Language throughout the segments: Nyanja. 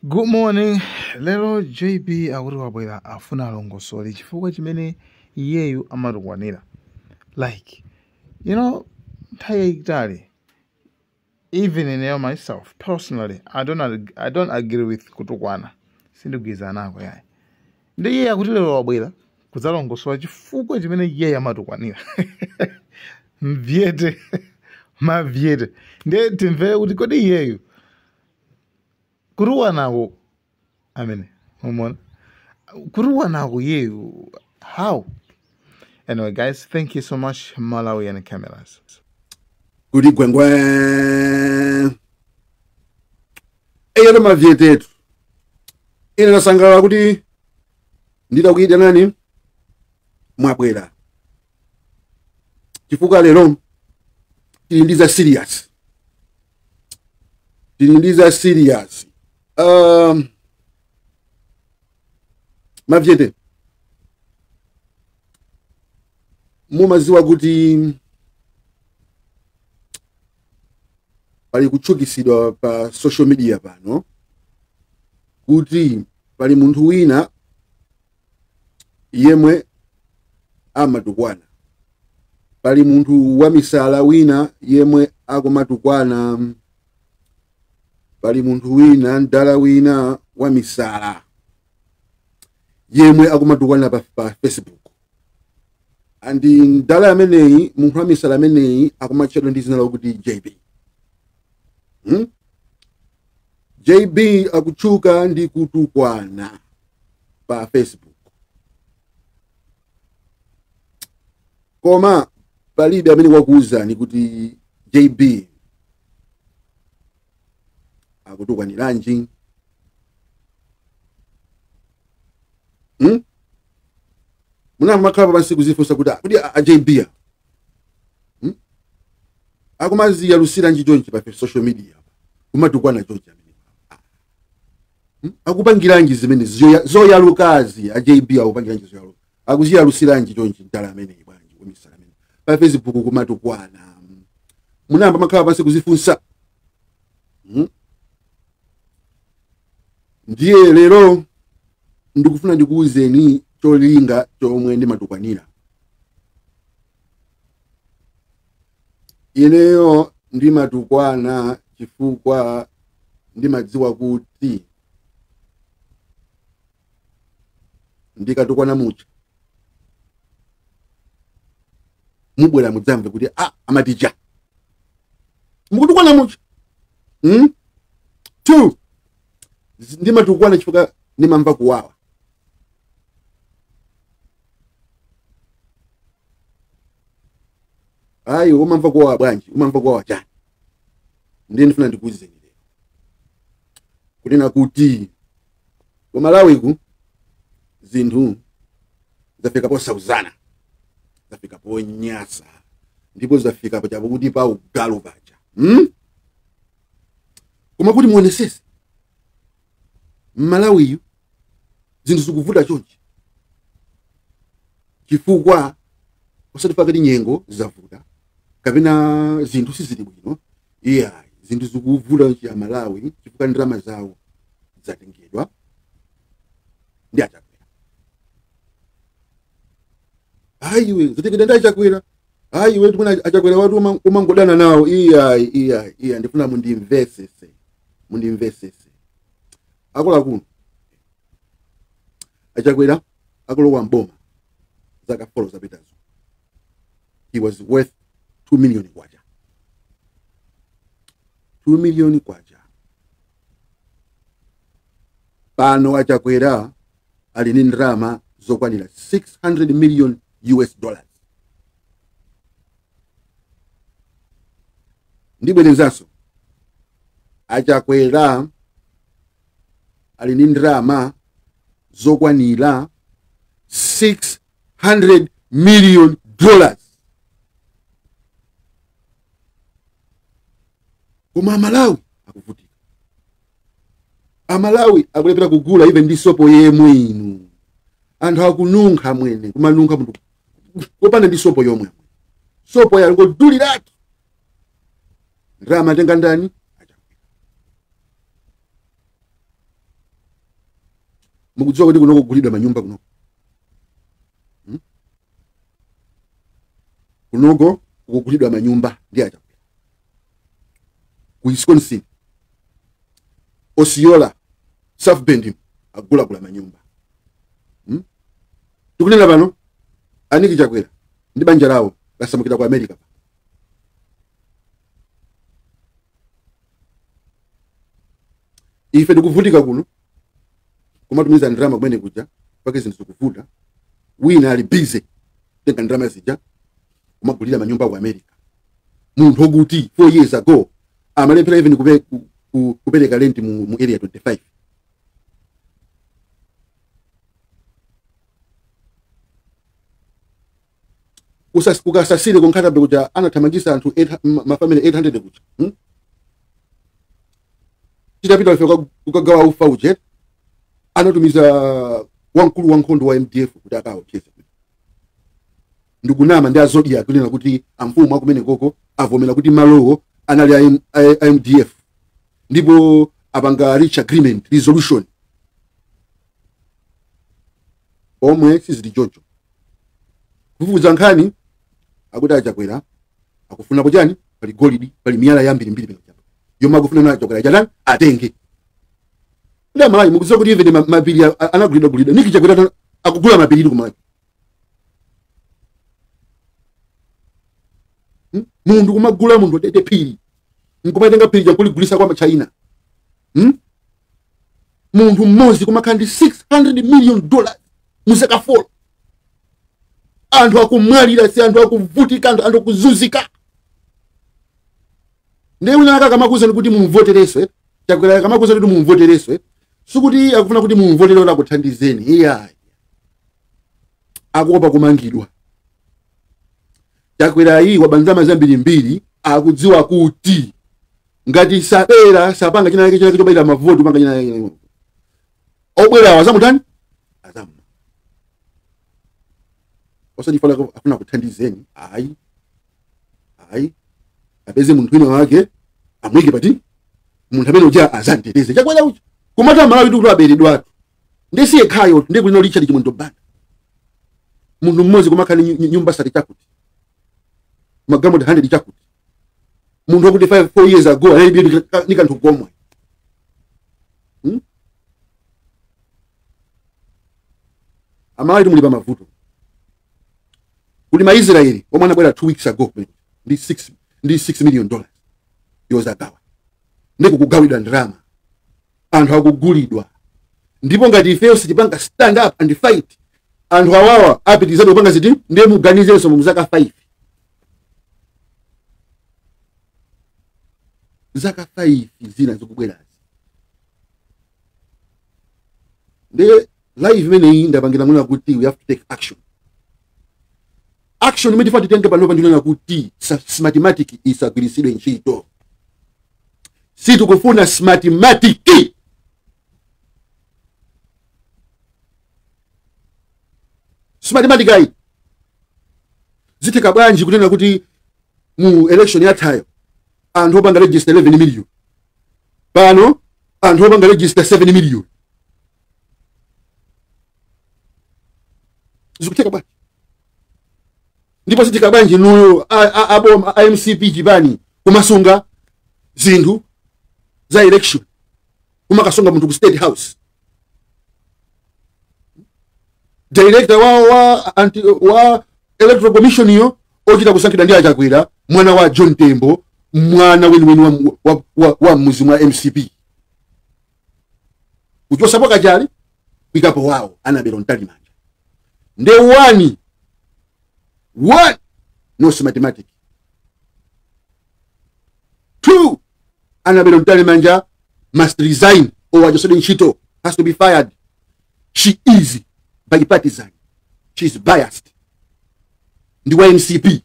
Good morning. Lero JB akuti wabwera afuna alongosole chifukwa chimene iyeyu amatukwanira. Like, nthawi yayitali, even ineyo myself personally, I don't agree with kutukwana. Sindigwirizana nako yayi. Ndi iye akuti lero wabwera kudzalongosola chifukwa chimene iyeyu amatukwanira. Mvyete, mavyete. Ndiye timvere kuti kodi iyeyu kutukwanako amene umona kutukwanako iyeyu how? Anyway guys, thank you so much, Malawian Cameras. Kuti gwengwe eyero mavyetetu, ine nasangalala kuti nditakuyitanani mwabwera, chifukwa lero tili ndi za serious, tili ndi za serious. Mavyete, mumaziwa kuti pali kutchukisidwa pa social media pano kuti pali munthu wina yemwe amatukwana, pali munthu wamisala wina yemwe akumatukwana, pali munthu wina mdala wina wamisala yemwe akumatukwana pa Facebook. And mdala ameneyi, munthu wamisala ameneyi akumatchedwa ndi dzina lakuti JB. JB akutchuka ndi kutukwana pa Facebook, koma palibe amene wakuwuzani kuti JB akutukwaniranji. Munamakhala pansi kuzifunsa kuti kuti a JB a akumaziyalusiranji chonchi pa social media, kumatukwana chonchi amene akupangiranji zimene zoyalukazi? A JB akupangiranji zoyaluka, akuziyalusiranji chonchi mdala ameneyi bwanji kumisala amene pa Facebook kumatukwana? Munamba makhala pansi kuzifunsa? Ndiye lero ndikufuna ndikuwuzeni cholinga chomwe ndimatukwanira. Ineyo ndimatukwana chifukwa ndimadziwa kuti ndikatukwana mucha mubwera mudzamve kuti a amaticha mukutukwana mucha. Two, ndimatukwana chifukwa ndimamva kuwawa. Ayi, umamva kuwawa bwanji? Umamva kuwawa chani? Ndiye ndifuna ndikuwuzeni lero kunena kuti ku Malawiku zinthu zafika posauzana, zafika ponyasa, ndipo zafika pachapo pa ugalu paja. Koma kuti muonesese, Mmalawiyu zinthu zikuvuta chonchi chifukwa osati pakati nyengo zavuta kapena zinthu sizili bwino, iya. Zinthu zikuvuta ya Malawi chifukwa ndalama zawo zatengedwa ndi aChakwera. Ayiwe, zatengedwa ndi aChakwera. Ayiwe, tikuna aChakwera watu umangodana nawo. Iya, iya, iya, ndifuna mundimvesese, mundimvesese akuluakulu. AChakwera akulowa mboma zaka 4 zapitazo, he was worth 2 million kwacha, 2 million kwacha. Pano aChakwera ali ndi ndalama zokwanira 600 million US dollars. Ndibwerezanso, aChakwera ali ndi ndalama zokwanira 600 million dollars, koma Amalawi akuvutika. Amalawi akulepera kugula even ndi sopo yemwe. Inu, anthu akununkha mwene, kumanunkha munthu kopanda ndi sopo yomwe, sopo yangoduliratu. Ndalama atenga ndani? AChakwera. Mukudziwa kuti kuno kugulidwa manyumba kuno. Kunoko kugulidwa manyumba ndi achakwera. Ku Wisconsin, Osceola, South Bend agula kula manyumba. Tukunena pano aniki Chakwera ndi banja lawo lasamukira ku America. Ife tikuvutika kuno kumatumiza ndrama kumene kuja pake zinthu zikuvuta. Wina ali busy tenga ndrama zija kumagulira manyumba ku America. Munthu wokuti 4 years ago amalephera even kupereka rent mu area 25. Kukasasire konkhata kuja anathamangisa anthu mafamily 800 kuja. Chitapita ife kukagawa ufa uje anatumiza wankulu wankhondo wa MDF kuti akaopseze. Ndikunama ndi azodiac kunena kuti amfumu akumene koko avomera kuti malowo anali a MDF ndipo apanga reach agreement resolution omwe sizili chocho. Kufufuza nkhani akuti achakwera akufuna kuchani pali golidi pali miyala yambirimbiri pano chapa yomwe akufuna nayo achakwera chadani atenge. Ndi amalayi mukudziwa kuti even mapiri anagulidwa gulidwa niki Chakwera akugula mapiri kumalayi. Mundu kumagula mundu atete phiri nkumatenga phiri chakuligulisa kwa China. Munthu mmodzi kumakhala ndi $600 million muzaka 4. Anthu akumwalira si anthu akuvutika anthu akuzunzika. Ndiye wina akamakuwuzani kuti mumvotereswe Chakwera akamakuwuzani kuti mumvotereswe sikuti akufuna kuti mumvotere kuti akuthandizeni. Iya akuopa kumangidwa. Chakwera iyi wabanzama zambirimbiri akudziwa kuti ngati sabera sapanga china chake chobera mavoti panga china obwera wazamutani azamu osandifala afuna kuthandizeni. Ayi ayi apeze munthu wina wake amwike pati munthu amene uja azanteteze Chakwera uja kumata Malawi kuti aberedwatu ndisiye khayo ndi kulino Richard Chimwendo Banda munthu mmodzi kumakhala nyumba sati chakuti magamu 100 chakuti munthu wakuti 5 4 years ago analibe ni kanthu komwe. Amalawi muli pa mavuto. Kuli ma Israeli omwe anabwera 2 weeks ago ndi $6 million yozagawa ndiko kugawidwa ndrama anthu akugulidwa. Ndipo ngati ifeyo sitipanga stand up and fight anthu awawa apitirizabe kupanga ziti ndiye muganizenso mu zaka 5 zaka 5 zina zikubwerazi. Ndiye live imeneyi ndapangira ng'ono kuti we have to take action. Action imene tifati titenge panopa ndinena kuti Smartmatic isagwiritsidwe ntchito. Sitikufuna Smartmatic. Smartmatic ayi zitheka bwanji kunena kuti mu election yathayo anthu opanga register 11 million pano anthu opanga register 7 million zikutheka bwanji? Ndipo zitheka bwanji nuyo abo MCP chipani kumasunga zinthu za election kumakasunga munthu ku State House director wa electoral commission yo ochita kusankhidwa ndi achakwera mwana wa John Tembo mwana weniweni wa mzimu wa MCP kuchosapo kachali kuikapo wawo anabero Mtalimanja nde one no Smartmatic 2 Annabel Mtalimanja must resign or achotsedwe ntchito has to be fired. She is bipartisan, she is biased ndi wa MCP.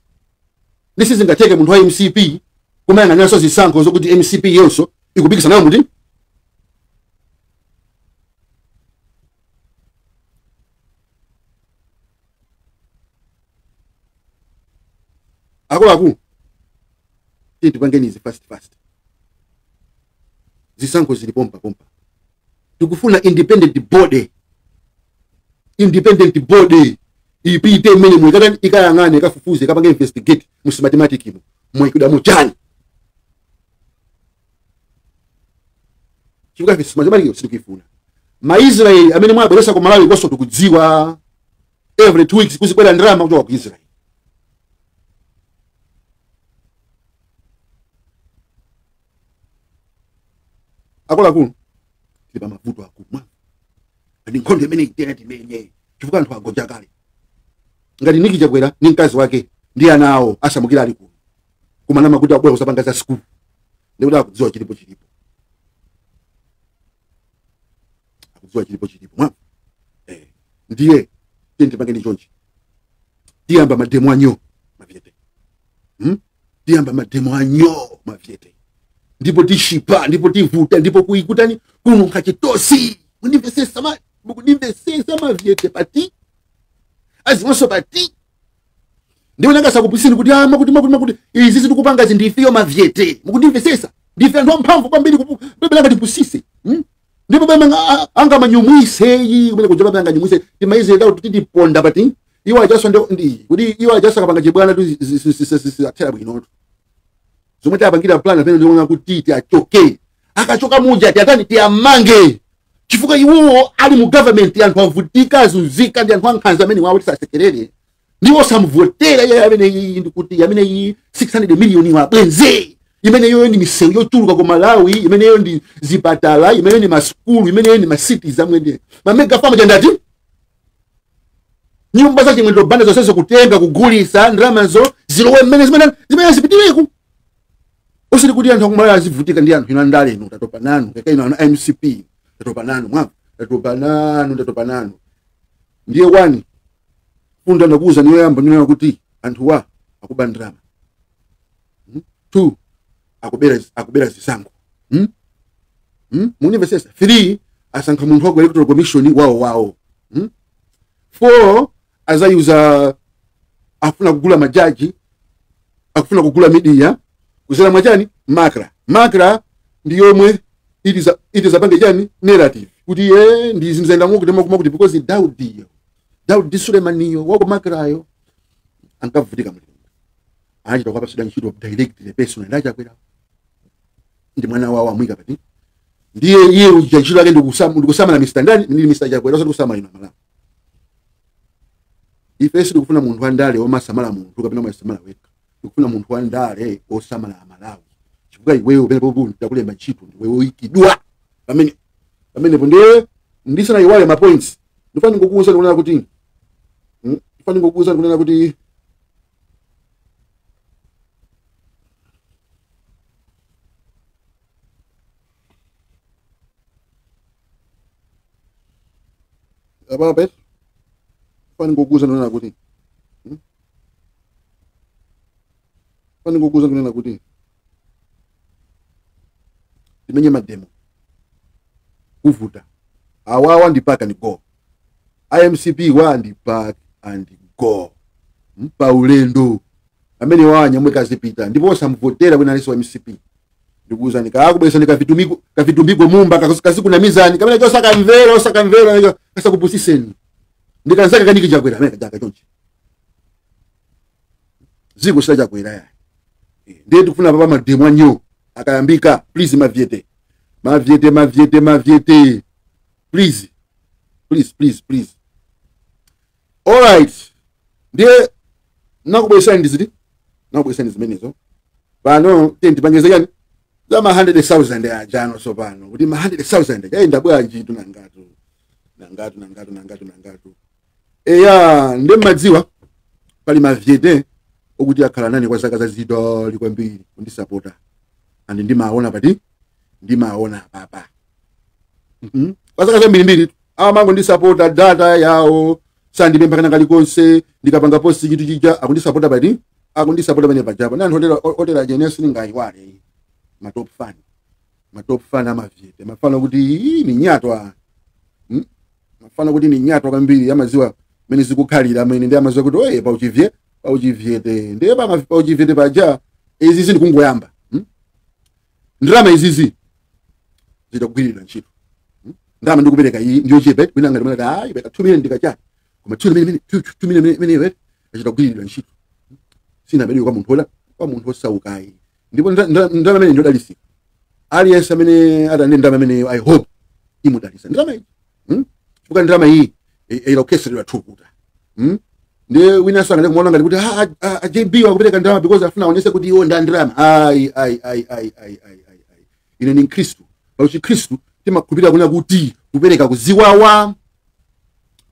Ndisizingateke munthu wa MCP kumayang'anira zisankho zokuti MCP yonso ikupikisana nayo muti akuluakulu tipangeni izi fast zisankho zili pompa pompa. Tikufuna independent body Independent body ipite mmene mwikatani ikayang'ane ikafufuze ikapange investigate mu Smartmatic imo mwikudamo chani. Chifukwa ife Smartmatic sitikufuna. Maisraeli amene mwabweresa ku Malawi koso tikudziwa every 2 weeks kuzikwera ndalama kuchoka ku Israel. Akuluakulu tili pa mavuto akulu ndi nkhondo imene itena timenye chifukwa anthu agonja kale. Ngati Niki Chakwera ni mkazi wake ndi ana awo asamukira ali kuno kumanama kuti abwera kusapanga za school, ndikuti akudziwa chilipo chilipo, akudziwa chilipo chilipo mwa ndiye tipange ndi chonchi tiyamba mademo anyo mavyete, tiyamba mademo anyo mavyete, ndipo tishipa, ndipo tivuta, ndipo kuikutani kununkha chitosi. Mundimvesesa ma mukundimvesesa mavyete pati azimonso pati ndiwo nangasakupisini kuti makuti makuti makuti izi zitikupanga zindifiyo mavyete. Mukundimvesesa ndife anthu amphamvu kwambiri bebelanga tipusise, ndipo bema anga manyumwise kumene kuja bema anga nyumwise timaizera kuti tiponda pati iwo ajaso ndi kuti iwo ajaso akapanga chibwana tu athera bwinotu zomwe tiapangira plan pamene ndiona kuti tiachoke akachoka muja tiatani tiamange chifukwa iwo ali mu government anthu avutika azunzika ndi anthu ankhanza amene wawo tisasekerere ndiwo samvotera iye amene iyi ndikuti amene iyi 600 million wabwenze imene yoyo ndi misewu yochuluka ku Malawi, imene yoyo ndi zipatala, imene ndi masukulu, imene yoyo ndi ma cities amwene ma mega farm chandati nyumba za Chimwendo Banda zonse kutenga kugulisa ndalamazo zilowe mmene zimene zipitireku osati kuti anthu akumalawi azivutika ndi anthu ino andale ino tatopa nanu kaka ino anu MCP tatopa nanu mwa tatopa nanu tatopa nanu. Ndiye wani funda ndakuuza niyo yamba niyo kuti anthu wa akuba ndalama, 2 akubera zisango, munimvesesa, 3 asankha munthu wa electoral commission wawo wawo, 4 azayuza afuna kugula majaji akufuna kugula media kuzera mwachani makra ndi yomwe itiza pange chani narrative kuti ndi zinzaenda ngokuti kuti because Daudi Sulemaniyo wako makrayo ankavutika mulungu anachita kwapa sida ntchito direct the person ndachakwera ndi mwana wawo amwika pati ndiye iye uja ntchito yake ndikusamala Mr. Ndani ndi Mr. Chakwera osati kusamala ino Malawi. Ife sitikufuna munthu wandale omasamala munthu kapena omasamala wekha, tikufuna munthu wandale osamala Amalawi chifukwa iweyo pamene popo ndakulemba ntchito ndiwewe oyikidwa pamenepo. Ndiye ndisanayiwale ma points ndifani ngokuwuza ndikunena kuti ndifani ngokuwuza ndikunena kuti apa ndifani ngokuwuza ndikunena kuti ndifani ngokuwuza ndikunena kuti timenye mademo kuvuta awawa ndi pack and go IMCP wa ndi pack and go mpa ulendo amene wa nyamwe kazipita ndipo osamvotera kwina aliso MCP ndikuuza nikakubwesa nikavitumiko kavitumbiko mumba kazikunamizani kamene chosakamvera osakamvera kasakupusiseni ndikanzaka kaniki Chakwera amene kajaka chonchi ziko sila Chakwera ya ndiye tikufuna papa mademo anyo akayambika please mavyete mavyete mavyete mavyete please please please please. All right, ndiye nakubwesa ndiziti nakubwesa ndizimenezo pano tendipangeze yani za ma 100,000 ajano so pano kuti ma 100,000 yaenda bwanji tunangatu nangatu nangatu nangatu nangatu eya ndi madziwa pali mavyete okuti akhala nani kwa zaka zazidoli kwambiri kundisapota andi ndimaona pati ndimaona papa kwa zaka zambirimbiri amango ndisapota data yawo sandipempha kana kalikonse ndikapanga post chitu chija akundisapota pati akundisapota pene pajapa nanthu otera otera jenesi ningayiwale ma top fan amavyete mafano kuti ni nyatwa mafano kuti ni nyatwa kwambiri amaziwa mene zikukhalira amene ndi amaziwa kuti oye pauchivye pauchivyete ndiye pauchivyete paja izi zindikungoyamba ndrama izizi zidakugwiridwa ntchito Ndalama ndikupereka iyi ndiyochepa, wina ngati mwana ayi beka 2 million ndikachani. Koma 2 million 2 million imene achita kugwiridwa ntchito. Sina kwa munthu ola, kwa munthu osaukayi. Ndipo ndalama imene ndodalisika. Aliyense amene atande ndalama imeneyo, I hope imudalisa. Ndalama iyi. Chifukwa ndalama iyi ilokhesedwa thukuta. Ndiye wina sanga kumuona ngati kuti a JB wakupereka ndalama because afuna aonese kuti iwo nda ndalama. Ai ai ai ai ai ai ai. Ine ni Mkhristu. Pakuti Khristu timakhulupirira kuna kuti kupereka kuziwawa.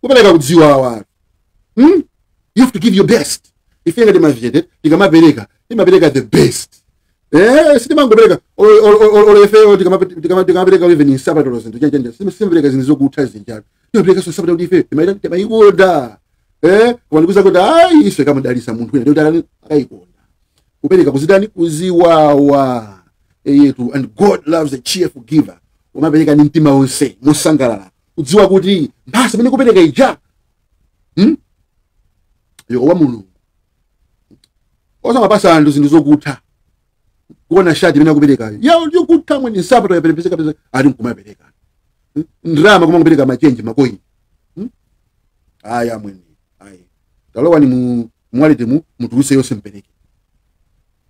Kupereka kuziwawa. You have to give your best. If you ngati mavyete, tikamapereka, timapereka the best. Sitimangopereka olo ife tikamapereka even in sabato zinthu chanchanja. Simapereka zinthu zokutha zinjalo. Timapereka so sabato kuti ife timaita timayikonda. Koma ndikuza kuti ayi ife kamadalisa munthu wina ndikuti akayikonda. Kupereka kuzidani kuziwawa. Yetu, and God loves a cheerful giver. Umapereka ni mtima wonse musangalala. Udziwa kuti mphasa imene kupereka ija. Yoko wa Mulungu. Osamapasa anthu zinthu zokutha. Kuona shati imene akupereka. Ya yokutha mwene nsapato yaperepeseka pesa ali nkumapereka. Ndrama kuma kupereka machenji makoini. Aya mwene. Ayi. Talowa ni mu mwalite mu mutuluse yonse mpereke.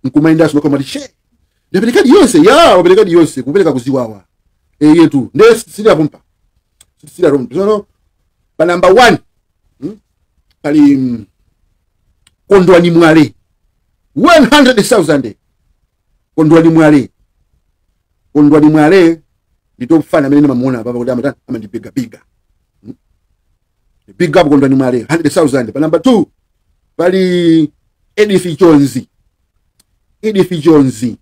Nkumainda so koma she. Ndapereka yonse ya wapereka yonse kupereka kuziwawa. Yetu nde sili pompa. Sili pompa. Sono pa number 1. Pali Kondwani Mwale. 100,000. Kondwani Mwale. Kondwani Mwale ndi top fan amene mamuona papa kuti amatani amandipiga piga. Big up Kondwani Mwale 100,000. Pa number 2 pali Edith Jones. Edith Jones.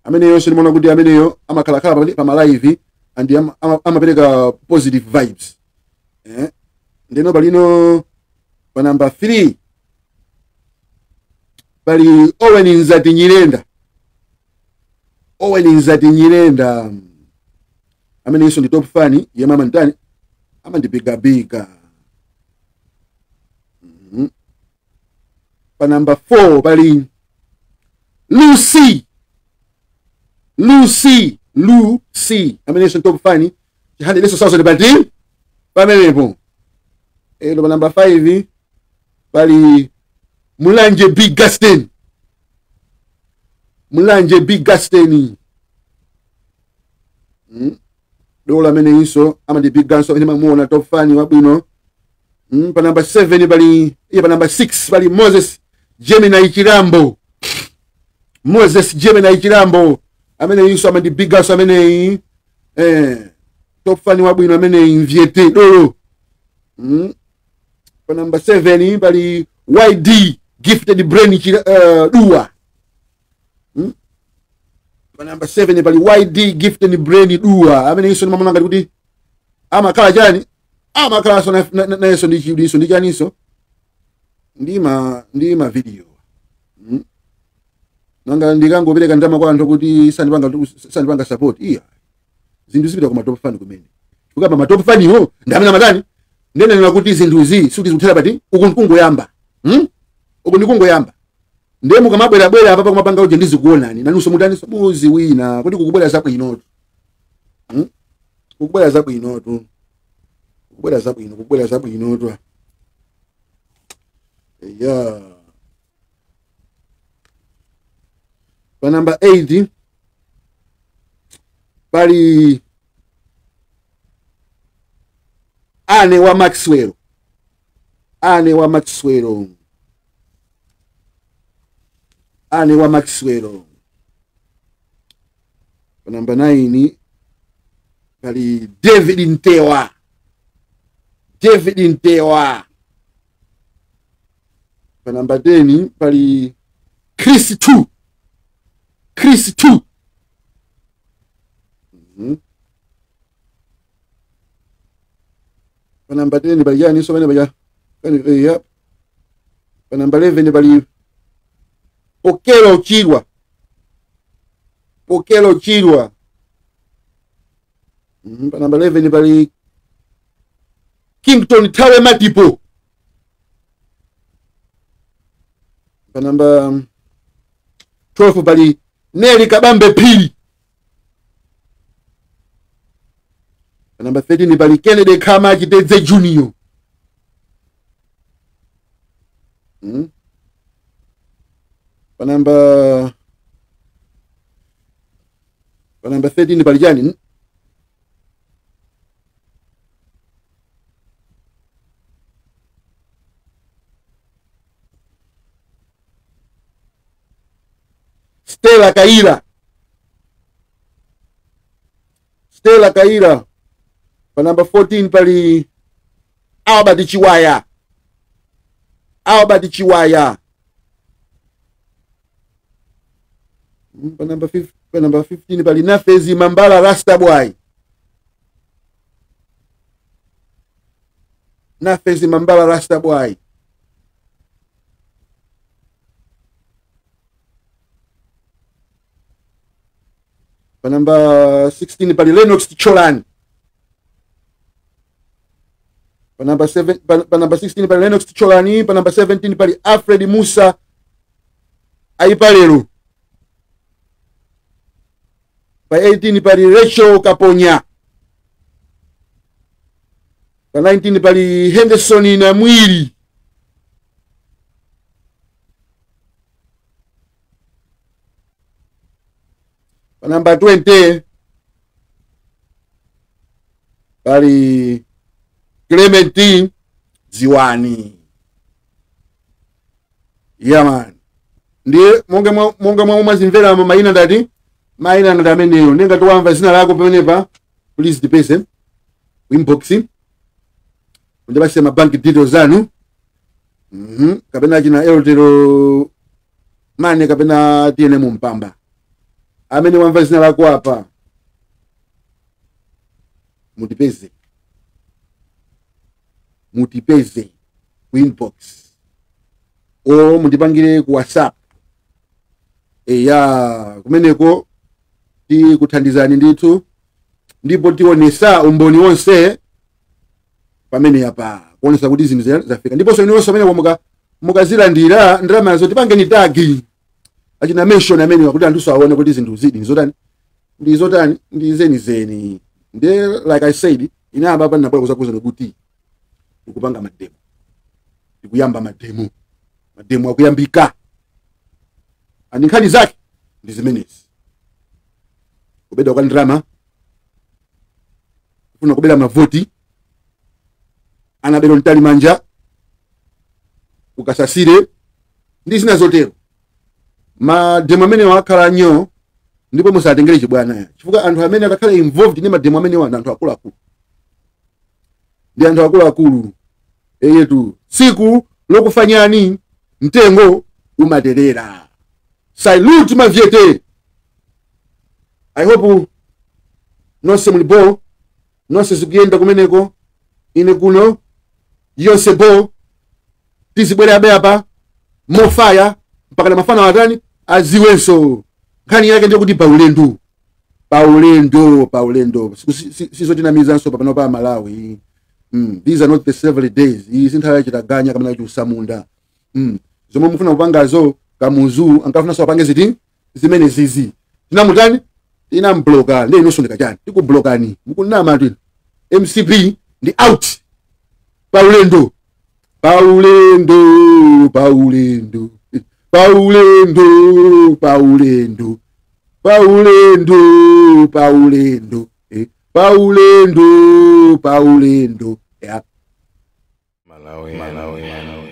Amene yonse nimaona kuti ameneyo amakhalakhala pa ma live and amapereka positive vibes. Ndeno palino pa number 3 pali Owen Nzati Nyirenda. Owen Nzati Nyirenda. Amene yonse ndi top fan ya mama ntani amandipiga biga. Pa number 4 pali Lucy. Lucy, Lucy. Amene yonse top fan 100,000 pali pamenepo. Elo pa number 5 pali Mulanje Big Gaston. Mulanje Big Gaston. Dola amene inso amandi Big Gaston ine mamuona top fan wabwino. Pa number 7 pali pa number 6 pali Moses Gemini Chirambo. Moses Gemini Chirambo. Amene inso amandi Big Gaston amene top fan wabwino amene inviete dolo. Pa number 7 pali YD Gifted Brain Dua. Pa number 7 pali YD Gifted Brain Dua. Amene inso mamuna ngati kuti amakhala chani? Amakhala so na yeso ndi chiudiso ndi chaniso. Ndi ma video. Nanga ndikangopereka ndalama kwa anthu kuti sandipanga support. Iya. Zinthu zipita kuma top fan kumene. Chifukwa pa ma top fan iwo ndi amene amatani? Ndene kuti zinthu izi sikuti zikuthera pati uku ndikungoyamba. Uku ndikungoyamba. Ndiye mukamabwera bwera apa kumapanga uje ndizikuonani. Nanunso mutaniso muzi wina kuti kukubwera zabwinotu. Kukubwera zabwinotu. Kukubwera zabwino, kukubwera zabwinotu. Yeah. Pa number 8 pali Ane wa Maxwell. Ane wa Maxwell. Ane wa Maxwell. Pa number 9 pali David Ntewa. David Ntewa. Pa number 10 pali Chris 2. Chris 2. Pa number 10 pali yani so bane baya. Yeah. Pa number 11 pali Pokelo Chirwa. Pokelo Chirwa. Pa number 11 pali Kington Tawe Matipo. Pa number 12 pali Nelly Kabambe Pili. Pa namba 13 pali Kennedy Khama Chitedze Junior. Pa namba 13 pali chani? Stella Kaira. Stella Kaira. Pa namba 14 pali Albert Chiwaya. Albert Chiwaya. Pa namba 15 pali Nafezi Mambala Rasta Boy. Nafezi Mambala Rasta Boy. Pa namba 16 pali Lennox Cholani. Pa namba 7, pa namba 16 pali Lennox Cholani, pa namba 17 pali Alfred Musa Aipalero. Pa 18 pali Rachel Kaponya. Pa 19 pali Henderson Namwiri. Pa namba 20 pali Clementine Ziwani. Yeah man. Ndiye monga mwa umazimvera maina ndati maina ngati ameneyo nenga tiwamva zina lako pamenepa, please dipese inbox ndibase ma bank details anu. Kapena china Airtel mane kapena TNM Mpamba. Amene wamva zina lako apa mutipeze inbox o mutipangire ku WhatsApp. Eya kumeneko tikuthandizani ndithu ndipo tionesa umboni wonse pamene apa kuonesa kuti zinthu zafika. Ndiponso inonso amene mukazilandira ndalamazo tipangeni tag achina mention amene kuti anthu aone kuti zinthu zidi ndizotani ndizotani ndizenizeni. Ndiye like I said, ine apa panabwera kuzakuza kuti tikupanga mademo, tikuyamba mademo, mademo akuyambika ani nkhani zake ndi zimenezi. Kubeda kwa ndrama, kufuna kubeda mavoti, anabelo ntali manja ukasasire ndi zina zotero. Mademo amene wakhala nyo ndipo musatengere chibwana, chifukwa anthu amene akakhala involved ndi mademo amene wa anthu akuluakulu ndi anthu akuluakulu. Eyetu tsiku lokufanyani mtengo umaterera. Salute mavyete. I hope nonse mulibo, nonse zikuyenda kumeneko, ine kuno yonse bo tizibwera abe apa mofaya mpaka na mafana watani aziwenso. Nkhani yake ndiyo kuti paulendo paulendo paulendo sizotinamizanso papano pa Malawi. These are not the several days. Iyi nthawi yachitaganya kamene kuchiusamunda. Zomwe mufuna kupangazo Kamuzu ankafuna so apange ziti zimene zizi tinamutani tinambloka ndiye inonso ndikachani tikublokani mukunama anthu. MCP ndi out paulendo paulendo paulendo paulendo paulendo paulendo paulendo paulendo paulendo. Yeah. Malawi, Malawi, Malawi.